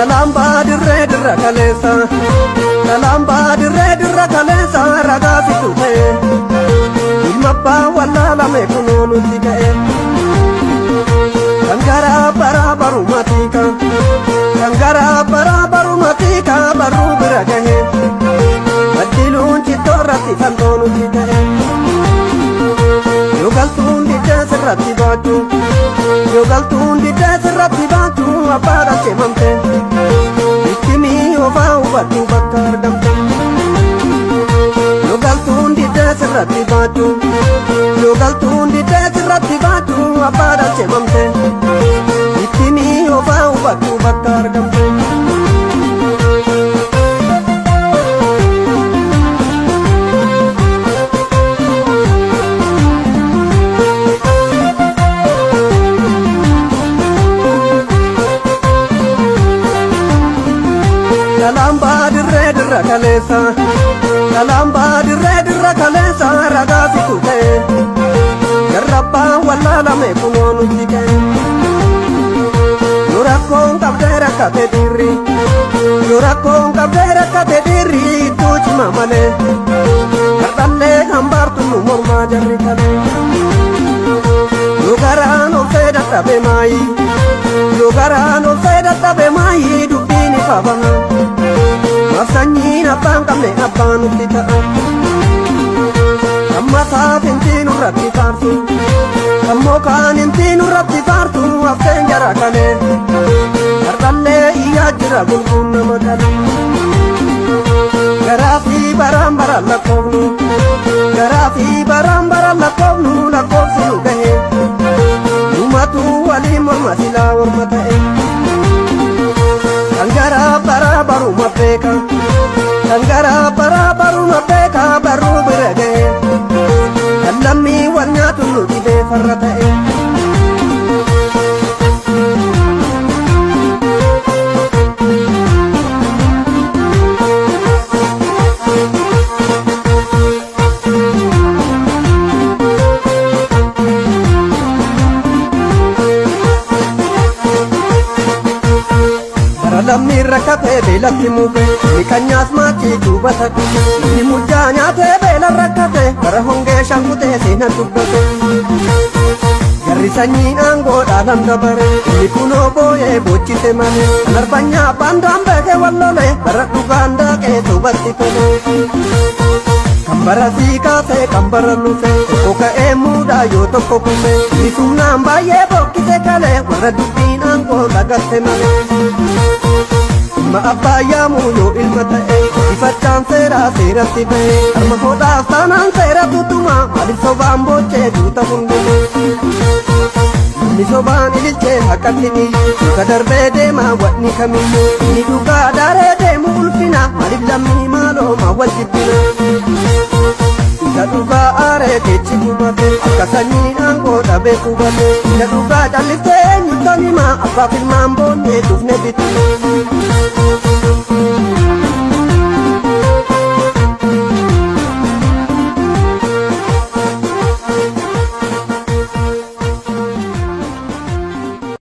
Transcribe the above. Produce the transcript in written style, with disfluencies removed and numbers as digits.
Dhalaambaa dirree dirra kaleessa, dhalaambaa dirree dirra kaleessa ragaa situ ta'e. Ilma abbaa wallaalame kunoo nutti ka'e. Kan garaa baraa baruma tiika, kan garaa baraa baruma tiika barruu bira gahe. Baddiluun cittoo irratti fantoo nutti ta'e. Yoo galtuun diddee sirratti baachuu, yoo galtuun diddee sirratti baachuu abbaa dhalchee mamte. Ittimii ofaa hubadhu bakka argamte. Yoo galtuun diddee sirratti baachuu, yoo galtuun diddee sirratti baachuu abbaa dhalchee mamte. Ittimii ofaa hubadhu bakka argamte. Dhalaambaa dirree dirra kaleessa, dhalaambaa dirree dirra kaleessa ragaa situ ta'e. Garrabbaa wallaalame kunoo nutti ka'e. Yoo rakkoon qabdee rakkate dhiirri, yoo rakkoon qabdee rakkate dhiirri ittuu cima malee. Hardhallee hambaartu nu mormaa jarri kalee. Yoo garaan obsee dadhabe maayi, yoo garaan obsee dadhabe maayi dubbiin ifa baha. Maaf sanyiin abbaan qabne abbaa nutti ta'a. Kan masaaf inti nurratti faarsu, kan mokaan inti nurratti faarsu hafteen jara kalee. Hardhallee iyyaa jira gulguun nama kalee. Garaa fi baraan baraan lakkoofnu, garaa fi baraan baraan lakkoofnu lakkoofsi nu gahe. Numatu waliin morma silaa morma ta'e. Kan garaa baraa baruma beeka, kan garaa baraa baruma beeka barruu bira gahe. Kan lammii wal nyaatu nu dhibee farra ta'e. Bara lammii rakkatee beelatti mufe, inni kan nyaas maachii duubata dhufe, inni mujjaa nyaatee beela rakkate, bara hongee shankutee seenan dubbate. Jarri sanyiin aangoodhaan hanga bare, inni kunoo booyee boochise malee, kan arbanyaa baandaan beekee wallole, bara dhugaan daaqee soobatti tole. Kan bara sii kaasee kan bara lufe, tokko ka'ee muudaa yoo tokko kufe, inni sumnaan baay'ee bokkise kalee, warra dubbiin aangoo lagatte malee. Ilma abbaa yaamuu yoo ilma ta'e, ifachaan seeraa seeratti ba'e, harma hodhaaf taanaan seera tutuma, maaliif sobaan boochee duuta hundume. Namni sobaan ililchee haqatti iyyu, muka darbee deema wanni kamiyyuu, inni dhugaa daaree deemu ulfina, maaliif lammii maaloo maa wal jibbina. Isa dhugaa aaree keechi gubate, akka sanyiin aangoo dhabee qubate, isa dhugaa calliftee eenyuttan hima, abbaaf ilmaan boonnee dhufne bitime.